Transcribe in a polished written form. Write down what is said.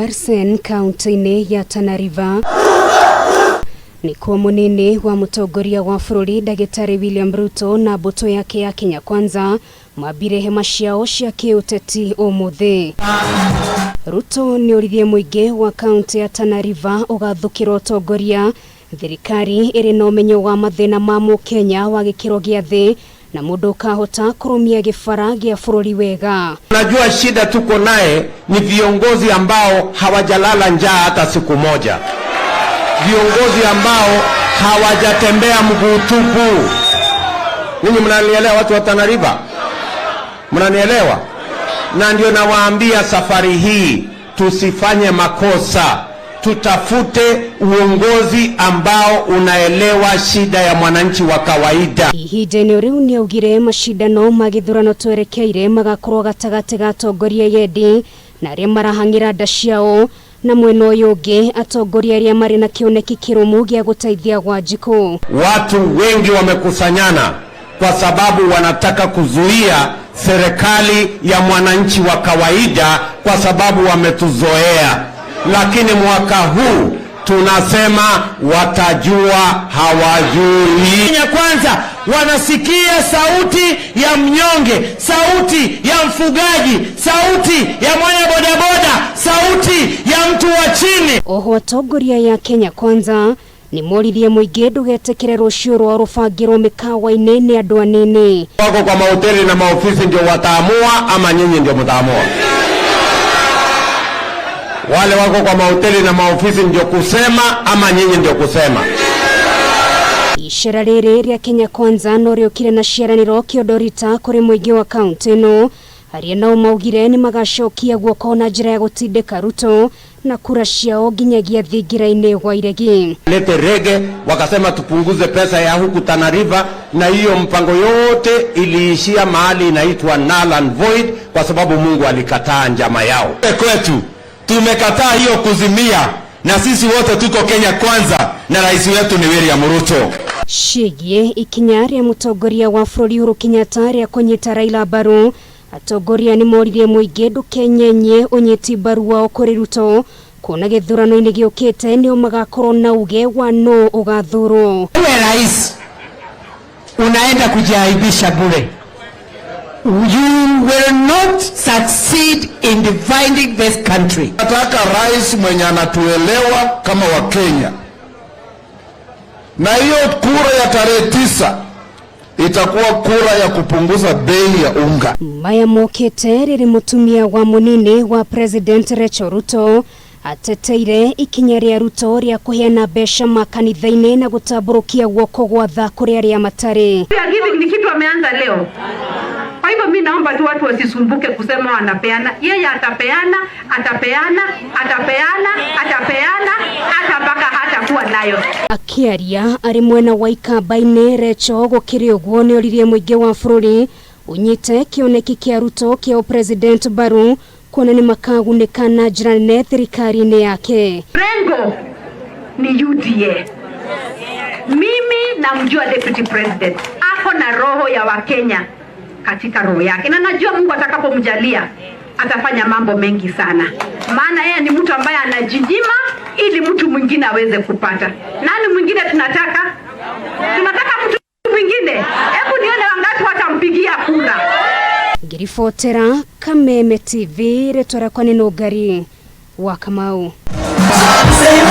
Garsen kaunti-inĩ ya Tana River nĩkuo mũnini wa mũtongoria wa bũrũri Ndagĩtarĩ William Ruto na mbũtũ yake ya Kenya Kwanza mambire hema ciao cia kĩũteti ũmũthĩ. Ruto nĩoririe mũingĩ wa kaunti ya Tana River ũgathũkĩra ũtongoria thirikari ĩrĩ na ũmenyo wa mathĩna ma mũkenya wa gĩkĩro gĩa thĩ na mũndũ ũkahota kũrũmia gĩbara gĩa bũrũri wega. Najua shida tuko naye ni viongozi ambao hawajalala njaa hata siku moja, viongozi ambao hawajatembea mguu tupu. Ninyi mnanielewa, watu wa Tana River? Mnanielewa? Na ndio nawaambia safari hii tusifanye makosa, tutafute uongozi ambao unaelewa shida ya mwananchi wa kawaida. Ihinda-inĩ rĩu nĩaugire macindano ma gĩthurano twerekeire magakorwo gatagatĩ ga atongoria yendi na arĩa marahang'ĩra nda ciao na mwena ũyũ ũngĩ atongoria arĩa marĩ na kĩoneki kĩrũmu gĩa gũteithia Wanjikũ. Watu wengi wamekusanyana kwa sababu wanataka kuzuia serikali ya mwananchi wa kawaida, kwa sababu wametuzoea. Lakini mwaka huu tunasema watajua hawajui. Kenya Kwanza wanasikia sauti ya mnyonge, sauti ya mfugaji, sauti ya mwana bodaboda, sauti ya mtu wa chini. Oho atongoria ya Kenya Kwanza nĩ moririe mũingĩ ndũgetĩkĩre rũciũ rwao rũbangĩrwo mĩkawa-inĩ nĩ andũ anini. Wako kwa mahoteli na maofisi ndio wataamua ama nyinyi ndio mtaamua? Wale wako kwa mahoteli na maofisi ndio kusema ama nyinyi ndio kusema? Icera rĩrĩ rĩa Kenya Kwanza no rĩũkire na ciaranĩro kĩondorita kũrĩ mũingĩ wa kaunti ĩno arĩa nao maugire nĩ magacokia guoko na njĩra ya gũtindĩka Ruto na kura ciao nginyagia thingira-inĩ gwa iregi. Lete rege, wakasema tupunguze pesa ya huku Tana River, na hiyo mpango yote iliishia mahali inaitwa null and void, kwa sababu Mungu alikataa njama yao. Kwetu tumekataa hiyo kuzimia, na sisi wote tuko Kenya Kwanza na rais wetu ni William Ruto. Ciĩgiĩ ikinya rĩa mũtongoria wa bũrũri Uhuru Kenyatta rĩa kũnyita Raila mbaru, atongoria nĩ moririe mũingĩ ndũkenyenye ũnyiti mbaru wao kũrĩ Ruto kuona gĩthurano-inĩ gĩũkĩte nĩo magakorwo na uge wa nũ ũgathurwo. Wewe rais unaenda kujiaibisha bure. You will not succeed in dividing this country. Nataka rais mwenye anatuelewa kama Wakenya, na hiyo kura ya tarehe 9 itakuwa kura ya kupunguza bei ya unga. Maya mokĩte rĩrĩ mũtumia wa mũnini wa President Rachel Ruto ateteire ikinya rĩa Ruto rĩa kũheana mbeca makanitha-inĩ na gũtambũrũkia guoko gwa tha kũrĩ arĩa matarĩ. We are giving ni kitu ameanza leo. Kwa hivyo mi naomba tu watu wasisumbuke kusema wanapeana. Yeye atapeana, atapeana, atapeana, atapeana hata mpaka hatakuwa nayo. Akĩaria arĩ mwena wa Ikamba-inĩ, Rachel gũkĩrĩ ũguo nĩoririe mũingĩ wa bũrũri ũnyite kĩoneki kĩa Ruto kĩa President mbaru kuona nĩ makagunĩka na njĩra nene thirikari-inĩ yake. Rengo ni UDA. Mimi namjua Deputy President ako na roho ya Wakenya katika roho yake, na najua Mungu atakapomjalia atafanya mambo mengi sana, maana yeye ni mtu ambaye anajinyima ili mtu mwingine aweze kupata. Nani mwingine tunataka? Tunataka mtu mwingine? Hebu nione wangapi watampigia kura. Ngĩribotera Kameme TV, rĩtwa rĩakwa nĩ Nũngari wa Kamau.